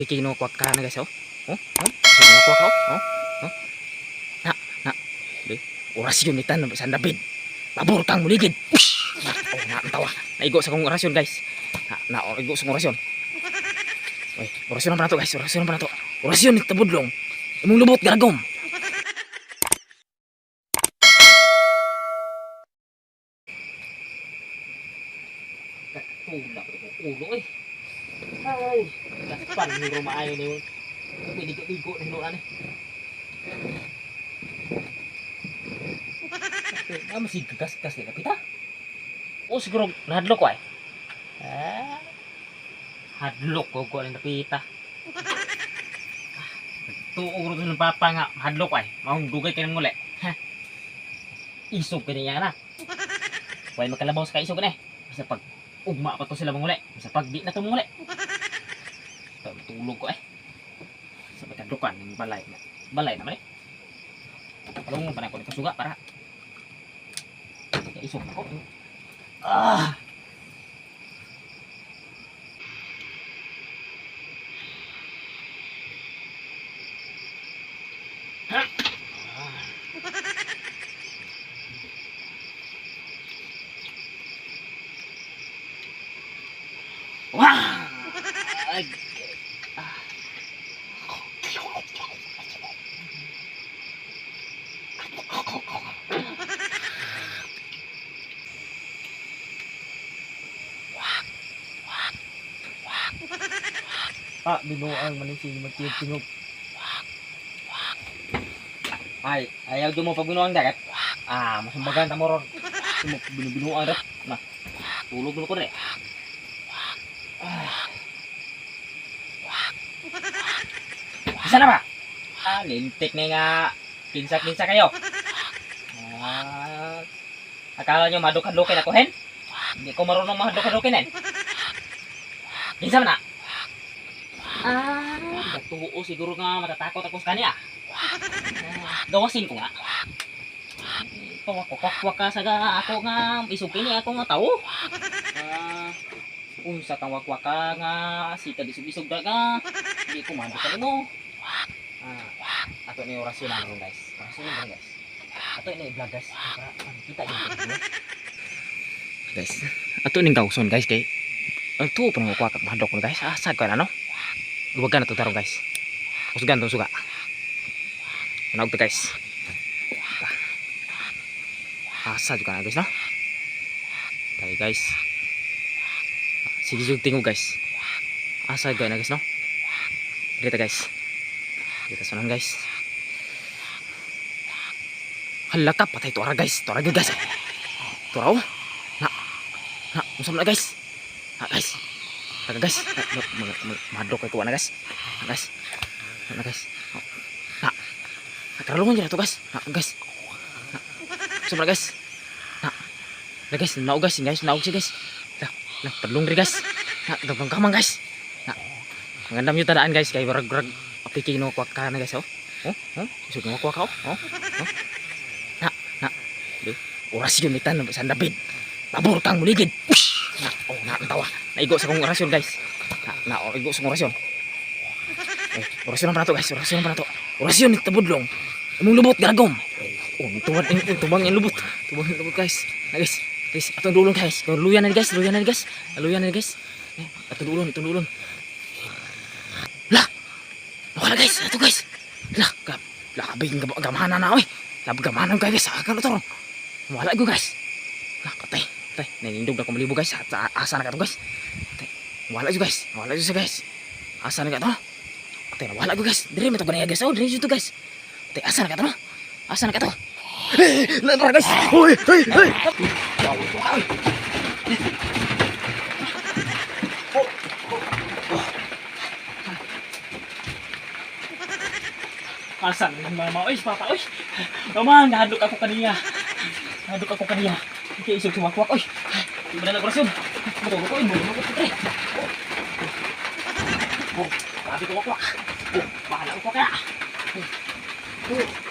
Kinukuha ka na, guys, oh. Oh, oh. Kinukuha ka, oh. Oh, oh. Na, na. Di. Orasyon ni Tan San David. Pabor kang muligid. Ush! Na, oh, na, ang tawa. Naigo sa kong orasyon, guys. Na, na, oh, igo sa kong orasyon. Uy, orasyon pa na to, guys. Orasyon pa na to. Orasyon ni Tabudlong. Imong lubot, garagom. Katulak ko ulo, eh. Ay, gaspan ni maayo ni yun. Ligo-ligo na hinuan eh. Ah, masig gas-gas ni kapita. O siguro nahadlok ko ay. Ah, hadlok ko ko ang napita. Tuog ro ng papa nga hadlok ay. Maong dugay kay nguli. Ha. Isog kini niya na. Way makalabaw sa kaisog na eh. Basta pag ugma pa to sila manguli. Basta pag di na to manguli. Tulog ko eh. Sa pagkadukan ng balay na. Balay naman eh. Palungon pa na ako nito suga para isog ako. Ah! Wah! Ay, ah. Ah, binuang man si magtingog. Ay, ayaw doon mo pag binuang dagat. Ah, masumbagan ta mo ron. Mo binubinuang rat. Na. Tulog ko rin. Ah. Isa na ba? Ah, lintik na nga. Kinsa-kinsa kayo. Ah, akala nyo maduk-hadukin ako, hen? Hindi ko marunong mahaduk-hadukin, hen. Kinsa man na? Ah, gatuo siguro nga matatakot ako sa kanya. Ah, gawasin ko nga. Pawakwak ka sa ga ako nga isukin ni ako nga tao. Ah, unsa kang wakwak ka nga sika isog-isog ka nga. Hindi ko man ka nimo. Ah, ato ni orasyon na ron, guys. Orasyon na ron, guys. Ato ni vlog, guys, para kita gyud ko. Guys, ato ning gawson, guys, kay ang tuo pa nang wakwak mahadlok ko, guys. Ah, sad ko na no. Luwagan na to tarong, guys. Usgan tong suga. Manaog to, guys. Asa juga na, guys, no? Tayo, guys. Sige yung tingog, guys. Asa juga na, guys, no? Dito, guys. Dito sunan, guys. Hala ka, patay to ara, guys. To ara guys. To ara, oh. Na. Na, unsa man na, guys? Na, guys. Na, guys. Na, na, mahadlok kay kuha na, guys. Na, guys. Na, guys. Oh. Na. Nakaralungan dyan na to, guys. Na, guys. Na. Unsa man na, guys? Na. Na, guys, naog, guys, guys, naog siya, guys. La, la, padlong ri, guys. Na, dagang kamang, guys. Na. Ang gandam yung tadaan, guys, kay barag barag apiki no kwak ka na, guys, oh. Oh, oh, isog mo kwak ka, oh. Oh, oh. Na, na. Di. Orasyon ni Tan San David. Pabor kang muligid. Ush! Na, oh, na, ang tawa. Naigo sa kong orasyon, guys. Na, na, oh, igo sa kong orasyon. Eh, orasyon na pa na to, guys. Orasyon na pa na to. Orasyon ni Tabudlong. Imong lubot garagom. Oh, tuwad ing tubang yung lubot. Tubang yung lubot, guys. Na, guys. Guys, atong dulon, guys. Luyan na, guys, luyan na, guys. Luyan na, guys. Eh, atong dulon, atong dulon. Lah. Nakala, guys, ato, guys. Lah, gab labi gamhana na oy. Labi gamhana kayo, guys. Akan to. Wala ko, guys. Lah, patay. Patay. Nanindog na ko malibo, guys. Asa na ka to, guys? Patay. Wala ko, guys. Wala ko siya, guys. Asa na ka to? Patay, wala ko, guys. Dire man to ganaya, guys. Oh, dire to, guys. Patay, asa na ka to? Asa na ka to? Eh, nandara, guys. Hoy, hoy, hoy. Wow, wow. Asan ang mama? Oy, papa, oy. Mama, nahadlok ako kaniya. Nahadlok ako kaniya. Kaya isog sumakwak, oy. Di ba na nag-orasyon? Matulog ko, oy. Matulog ko, pre. Oh, oh, sabi ko wakwak. Oh, bahala ko kaya. Oh. Oh.